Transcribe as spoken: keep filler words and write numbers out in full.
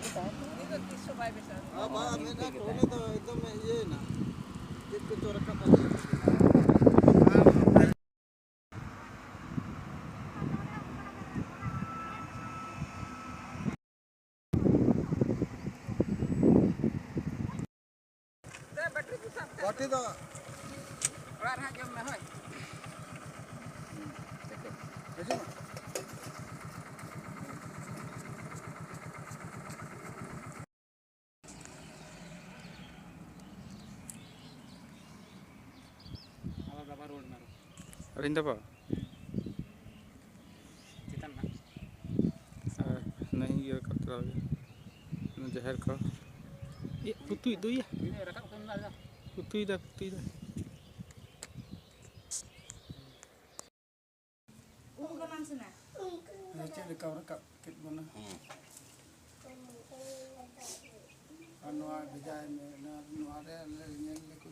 ᱩᱱᱤ ᱫᱚ ᱛᱤᱥ ᱦᱚᱸ ᱵᱟᱭ ᱵᱮᱥᱟ᱾ ᱵᱟᱵᱟ, ᱢᱮᱱᱟ ᱠᱚ, ᱩᱱᱤ ᱫᱚ ᱮᱠᱫᱚᱢ ᱤᱭᱟᱹᱭᱮᱱᱟ᱾ ᱪᱮᱫ ᱠᱚᱪᱚ ᱨᱟᱠᱟᱵ ᱟᱹᱜᱩ᱾ ᱵᱟᱹᱴᱤ ᱫᱚ ᱚᱲᱟᱜ ᱨᱮ ᱦᱟᱸᱜ ᱡᱚᱢ ᱢᱮ, ᱦᱳᱭ᱾ ᱦᱤᱡᱩᱜ ᱢᱮ᱾ ᱟᱫᱚ ᱜᱟᱵᱟ ᱨᱩᱣᱟᱹᱲ ᱢᱮ ᱟᱨᱚ᱾ ᱟᱹᱞᱤᱧ ᱫᱚ ᱵᱟ? ᱪᱮᱛᱟᱱ ᱱᱟᱜ᱾ ᱟᱨ ᱱᱟᱹᱭ ᱤᱭᱟᱹ ᱨᱟᱠᱟᱵ ᱪᱟᱞᱟᱣ ᱞᱮᱱ᱾ ᱚᱱᱟ ᱡᱟᱦᱮᱨ ᱠᱚ᱾ ᱤᱭᱟᱹ, ᱩᱛᱩᱭ ᱫᱚ ᱭᱟ᱾ ᱤᱱᱟᱹ ᱨᱟᱠᱟᱵ ᱠᱟᱱ ᱫᱚ ᱟᱫᱚ᱾ ᱩᱛᱩᱭ ᱫᱟ, ᱩᱛᱩᱭ ᱫᱟ᱾ ᱩᱱᱠᱩ ᱠᱟᱱᱟᱢ ᱥᱮ ᱱᱟ? ᱟᱫᱚ ᱪᱮᱫ ᱞᱮᱠᱟ ᱨᱟᱠᱟᱵ ᱠᱮᱫ ᱵᱚᱱᱟ? ᱟᱨ ᱱᱚᱣᱟ ᱵᱷᱮᱡᱟᱭ ᱢᱮ, ᱱᱚᱣᱟ, ᱱᱚᱣᱟ ᱨᱮ ᱟᱞᱮ ᱧᱮᱞ ᱞᱮᱠᱚ᱾